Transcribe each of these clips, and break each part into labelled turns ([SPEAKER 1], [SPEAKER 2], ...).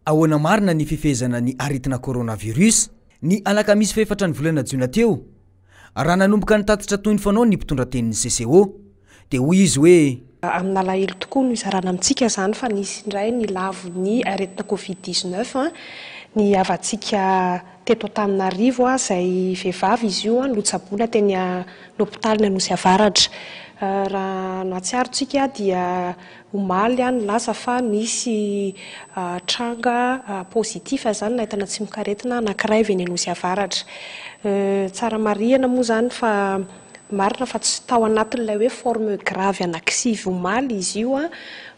[SPEAKER 1] Ahoana marina ny fifehezana ny aretina coronavirus? Ny alakamisy fahefatra ny volana jona teo, raha nanomboka nitatitra toy ny fanao ny mpitondra tenin'ny CCO, dia hoy izy hoe.
[SPEAKER 2] Amin'alahelo tokoa no hizarana amintsika izany fa nisy indray ny lavon'ny aretina covid 19 ny havantsika teto Antananarivo izay vehivavy izy io notsaboina teny hopitalin'ny Anosy Avaratra. Raha nahatsiaro tsika dia Omaly aho nilaza fa nisy tranga positif izany nahitana tsimokaretina anankiray avy eny Anosy Avaratra. Tsara marihana moa izany fa marina fa tsy tao anatin'ilay hoe forme grave anankisivy omaly izy io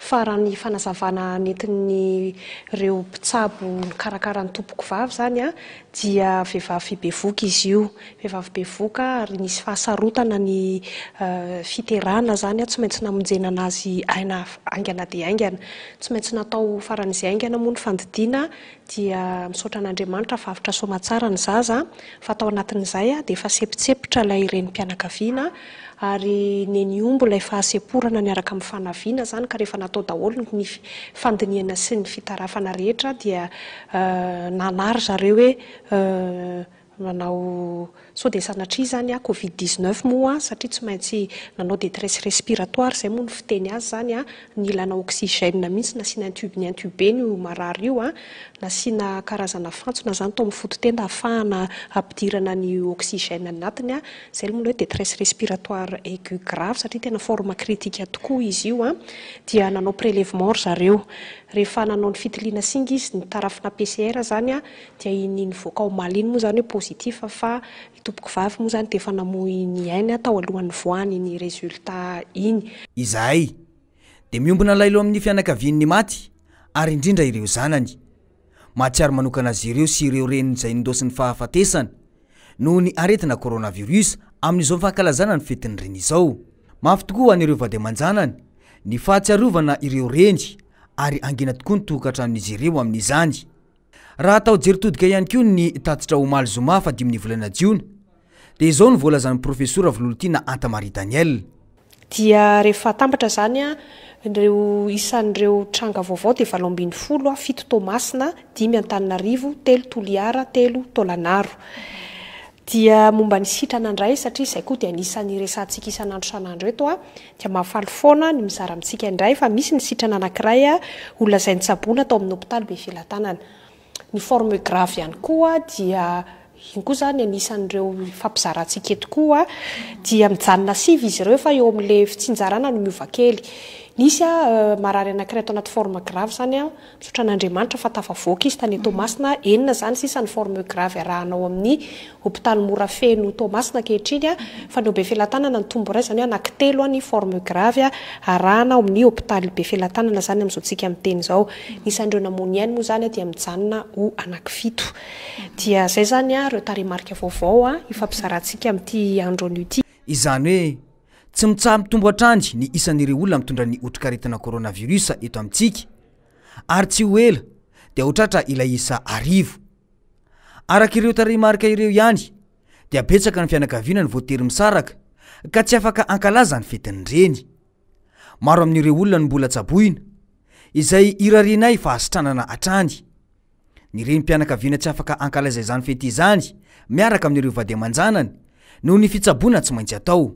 [SPEAKER 2] fa raha ny fanazavana nentin'ireo mpitsabo nikarakara ny tompokovavy izany dia vehivavy bevoka izy io. Vehivavy bevoka ary nisy fahasarotana ny fiterahana izany, tsy maintsy namonjena anazy aina haingana dia haingana. Tsy maintsy natao faran'izay haingana moa ny fandidiana dia misaotra an'Andriamanitra fa avotra soamatsara ny zaza fa tao anatin'izay dia efa sepotsepotra ilay renim-pianakaviana ary nenihombo ilay fahasemporana niaraka amin'ny fanaviana izany ka rehefa natao daholo ny fandinihana sy ny fitarafana rehetra dia nanary zareo hoe Nanao sao dia sanatria izany aho covid 19 moa satria tsy maintsy nanao détresse respiratoire izay moa no fiteny azy izany an, nilana oxygène mihitsy nasiana intube ni-intuber-na io marary io an, nasiana karazana fantsona izany tao amin'ny foto-tenda ahafahana hampidirana ny oxygène anatiny an, izay moa ilay hoe détresse respiratoire aiguë grave satria tena forme critique tokoa izy io an, dia nanao prélèvement ry zareo. Rehefa nanao ny fitiliana singa izy, nitarafina PCR izany an, Dia iny nivoaka omaly iny moa izany hoe positif fa i tompokovavy moa izany dia efa namoy ny ainy tao alohan'ny nivoahany iny résultat iny.
[SPEAKER 1] Izahay dia miombona alahelo amin'ny fianakavian'ny maty ary indrindra ireo zanany. Mahatsiaro manokana azy ireo sy ireo reniny izay nindaosin'ny fahafatesana noho ny aretina coronavirus amin'izao fankalazana ny fetin'ny reny izao. Mafy tokoa ho an'ireo vady aman-janany ny fahatsiarovana ireo reny ary hangina tokoa ny tokantranon'izy ireo amin'izany. Raha atao jery todika ihany koa ny tatitra omaly zoma fahadimy ny volana jiona dia izao no voalazan'ny profesora Vololtiana Anta Marie Daniel.
[SPEAKER 2] Dia rehefa atambatra izany ireo isan'ireo tranga vaovao dia 18, fito Toamasina, dimy Antananarivo, telo Toliara, telo Taolagnaro. Dia momba ny sitrana indray, satria izay koa dia anisan'ny resahantsika isan'andro isan'andro eto, dia mahafaly foana ny mizara amintsika indray fa misy ny sitrana anankiray olona izay nitsaboana tao amin'ny hopitaly Befelatanana. Ny forme grave ihany koa dia iny koa izany anisan'ireo ifampizarantsika eto koa, dia mijanona sivy izy ireo fa eo amin'ilay fitsinjarana no miova kely. Nisy marary anankiray tao anaty forme grave izany, Misaotra an'Andriamanitra fa tafavoaka izy tany Toamasina, enina izany sisa ny forme grave arahana ao amin'ny hopitaly Morafeno Toamasina ankehitriny, fa ny ao Befelatanana nitombo iray, izany hoe anankitelo ny forme grave arahana ao amin'ny hopitaly Befelatanana izany amin'izao tsika miteny izao. Ny isan'ireo namoy ny ainy moa izany dia mijanona ho anankifito. Dia izay izany ireo tarehimarika vaovao hifampizarantsika amin'ity andro anio ity.
[SPEAKER 1] Izany hoe tsy mitsaha-mitombo hatrany ny isan'ireo olona mitondra ny otrikaretina coronavirus eto amintsika ary tsy ho ela dia ho tratra ilay isa arivo. Araka ireo tarehimarika ireo ihany dia betsaka ny fianakaviana no voatery misaraka ka tsy afaka hankalaza ny fetin'ny reny. Maro amin'ireo olona no mbola tsaboina, izay irarianay fahasitranana hatrany. Ny renim-pianakaviana tsy afaka hankalaza izany fety izany miaraka amin'ireo vady aman-janany noho ny fitsaboana tsy maintsy atao.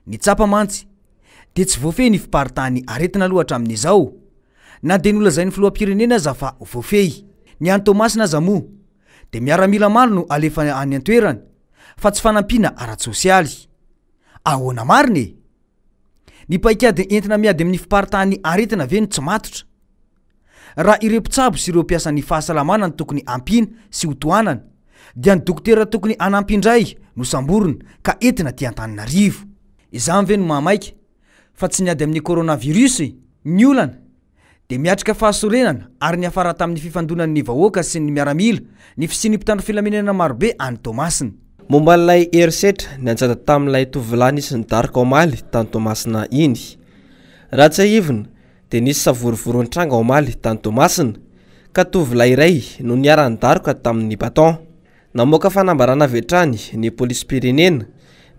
[SPEAKER 1] Ny tsapa mantsy dia tsy voafehy ny fiparitahan'ny aretina aloha hatramin'izao, na dia nolazain'ny filoham-pirenena aza fa voafehy. Ny any Toamasina aza moa dia miaramila maro no alefa any an-toerana fa tsy fanampiana ara-tsosialy. Ahoana marina e? Ny paikady entina miady amin'ny fiparitahan'ny aretina ve no tsy matotra? Raha ireo mpitsabo sy ireo mpiasan'ny fahasalamana no tokony ampiana sy hotohanana, dia ny dokotera tokony hanampy indray no samborina ka entina aty Antananarivo. Izany ve no mahamaika fa tsy ny ady amin'ny coronavirus e? Ny olana dia miatrika fahasorenana ary niafara tamin'ny fifandonan'ny vahoaka sy ny miaramila ny fisian'ny mpitandro filaminana marobe any Toamasina.
[SPEAKER 3] Momba ilay herisetra nianjady tamin'ilay tovolahy nisy nidaroka omaly tany Toamasina iny. Raha tsiahivina dia nisy savorovoro nitranga omaly tany Toamasina, ka tovolahy iray no niharan'ny daroka tamin'ny bâton. Namoaka fanambarana avy hatrany ny polisim-pirenena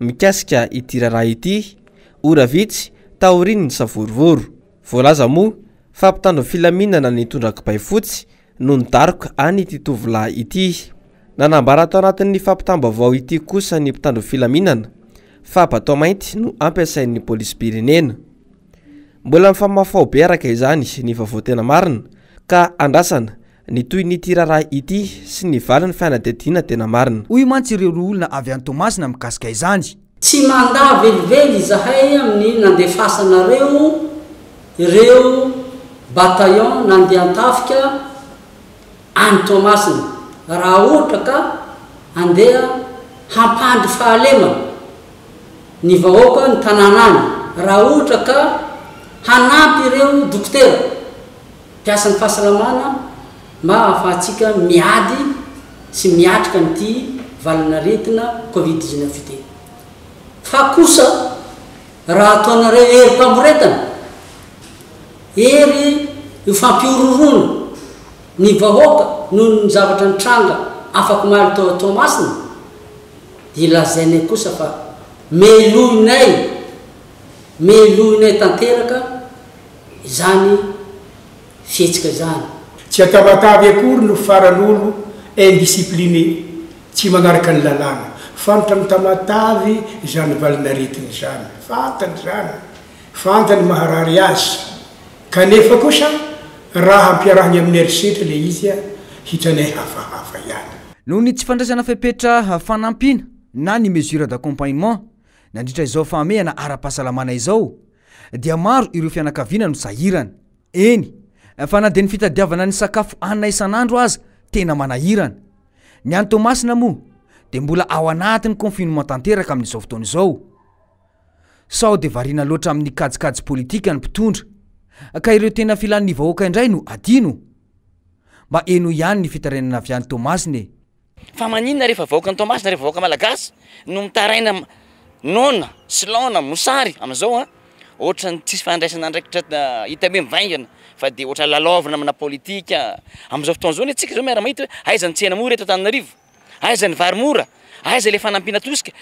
[SPEAKER 3] mikasika ity raharaha ity, ora vitsy taorian'ny savorovoro. Voalaza moa fa mpitandro filaminana nitondra kibay fotsy no nidaroka an'ity tovolahy ity. Nanambara tao anatin'ny fampitam-baovao ity kosa ny mpitandro filaminana fa bateau mainty no ampiasain'ny polisim-pirenena. Mbola mifamahofaho be araka izany ny vaovao tena marina ka andrasana ny tohin'ity raharaha ity sy ny valin'ny fanadihadiana tena marina.
[SPEAKER 1] Hoy mantsy ireo loholona avy any Toamasina mikasika izany.
[SPEAKER 4] Tsy mandà velively izahay amin'ny nandefasanareo ireo bataillon nandian-tafika any Toamasina raha ohatra ka andeha hampandry fahalemana ny vahoaka ny tanàna any, raha ohatra ka hanampy ireo dokotera mpiasan'ny fahasalamana mba hahafahantsika miady sy miatrika an'ity valan'aretina covid 19 ity. Fa kosa raha ataonareo herim-pamoretana, hery io fampihorohoroana ny vahoaka noho ny zavatra nitranga afak'omaly tao Toamasina, dia lazainay kosa fa melohinay, melohinay tanteraka izany fihetsika izany.
[SPEAKER 5] Tsy atavatavy akory no faran'olo indiscipliné, tsy manaraka ny lalàna. Fantany Tamatave izany valin'aretiny izany. Fantany izany. Fantany maharary azy. Kanefa kosa raha ampiarahiny amin'ny herisetra ilay izy hitanay hafahafa ihany.
[SPEAKER 1] Noho ny tsy fandraisana fepetra fanampiana na ny mesure d'accompagnement nandritra izao fahamehana ara-pahasalamana izao dia maro ireo fianakaviana no sahirana. Eny, fa na dia ny fitadiavana ny sakafo hanina isan'andro aza tena manahirana. Ny any Toamasina moa dia mbola ao anatin'ny confinement tanteraka amin'izao fotoana izao. Sao dia variana loatra amin'ny kajikajy politika ny mpitondra ka ireo tena filan'ny vahoaka indray no adino? Mba henoy ihany ny fitarainana avy any Toamasina e!
[SPEAKER 6] Fa maninona rehefa vahoakan'i Toamasina, rehefa vahoaka malagasy no mitaraina noana sy laona, mosary amin'izao an, ohatran'ny tsisy fandraisana andraikitra hita hoe mivaingana fa dia ohatra lalaovina amina politika. Amin'izao fotoana izao anie tsika izao miara-mahita hoe aiza ny tsena mora eto Antananarivo, aiza ny vary mora, aiza ilay fanampiana tosika,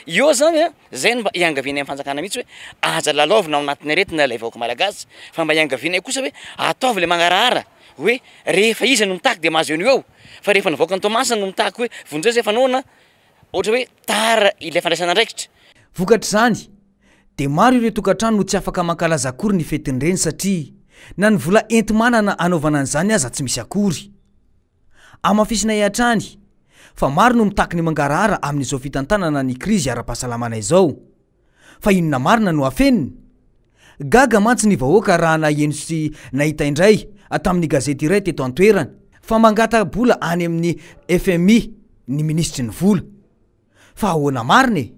[SPEAKER 6] eo zany an, zay no mba iangavianay amin'ny fanjakana mihitsy hoe aza lalaovina ao anatin'ny aretina ilay vahoaka malagasy fa mba iangavianay kosa hoe ataovy ilay mangarahara hoe rehefa iza no mitaky dia mahazo eo no eo fa rehefa ny vahoakan'i Toamasina no mitaky hoe vonjeo izay fa noana, ohatra hoe tara ilay fandraisana andraikitra.
[SPEAKER 1] Vokatr'izany dia maro ireo tokantrano no tsy afaka mankalaza akory ny fetin'ny reny satria na ny vola enti-manana hanaovana an'izany aza tsy misy akory. Hamafisinay hatrany fa maro no mitaky ny mangarahara amin'izao fitantanana ny krizy ara-pahasalamana izao. Fa inona marina no afenina? Gaga mantsy ny vahoaka raha naheno sy nahita indray tamin'ny gazety iray teto an-toerana fa mangata-bola any amin'ny fmi ny minisitry ny vola. Fa ahoana marina e?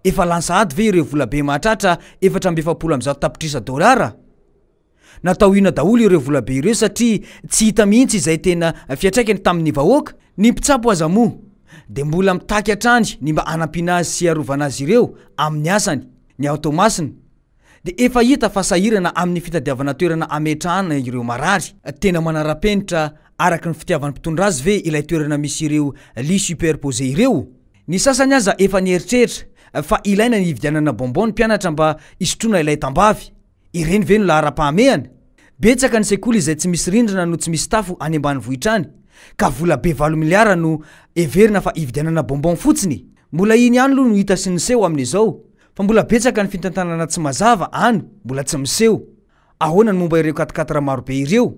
[SPEAKER 1] Efa lany sahady ve ireo volabe mahatratra 144 tapitrisa dolara? Natao inona daholo ireo volabe ireo satria tsy hita mihitsy izay tena fiantraikany tamin'ny vahoaka? Ny mpitsabo aza moa dia mbola mitaky hatrany ny mba hanampiana azy sy hiarovana azy ireo amin'ny asany. Ny ao Toamasina dia efa hita fa sahirana amin'ny fitadiavana toerana hametrahana ireo marary. Tena manara-penitra araka ny fitiavan'ny mpitondra azy ve ilay toerana misy ireo lits superposés ireo? Ny sasany aza efa nieritreritra fa ilaina ny hividianana bonbon ny mpianatra mba hisotroana ilay tambavy. Ireny ve no laharam-pahamehana? Betsaka ny sekoly izay tsy misy rindrina no tsy misy tafo any ambanivohitra any, ka vola be valo miliara no heverina fa hividianana bonbon fotsiny? Mbola iny ihany aloha no hita sy niseho amin'izao, fa mbola betsaka ny fitantanana tsy mazava any mbola tsy miseho. Ahoana ny momba ireo quatre-quatre marobe ireo?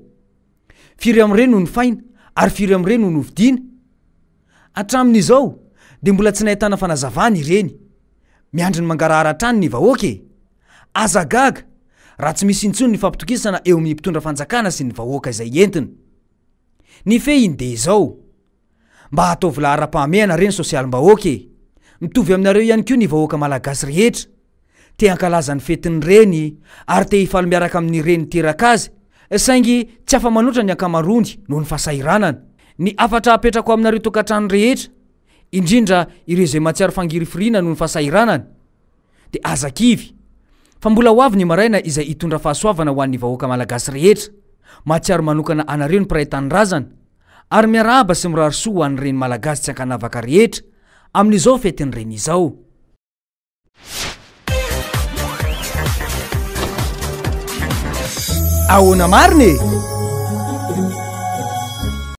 [SPEAKER 1] Firy amin'ireny no nofaina ary firy amin'ireny no novidiana? Hatramin'izao dia mbola tsy nahitana fanazavana ireny. Miandry ny mangarahara hatrany ny vahoaka e! Aza gaga raha tsy misy intsony ny fampitokisana eo amin'ny mpitondra fanjakana sy ny vahoaka izay entiny. Ny fehiny dia izao, mba ataovy laharam-pahamehana re ny sosialim-bahoaka e! Mitovy aminareo ihany koa ny vahoaka malagasy rehetra. Te hankalaza ny fetin'ny reny ary te hifaly miaraka amin'ny reny niteraka azy, saingy tsy afa-manoatra ny ankamaroany noho ny fahasahiranana. Ny hafatra apetrako aminareo tokantrano rehetra, indrindra ireo izay mahatsiaro fangirifiriana noho ny fahasahiranana, dia aza kivy fa mbola ho avy ny maraina izay hitondra fahasoavana ho an'ny vahoaka malagasy rehetra. Mahatsiaro manokana anareo ny mpiray tanindrazana ary miarahaba sy mirary soa ho an'ny reny malagasy tsy ankanavaka rehetra amin'izao fetin'ny reny izao. Ahoana marina e?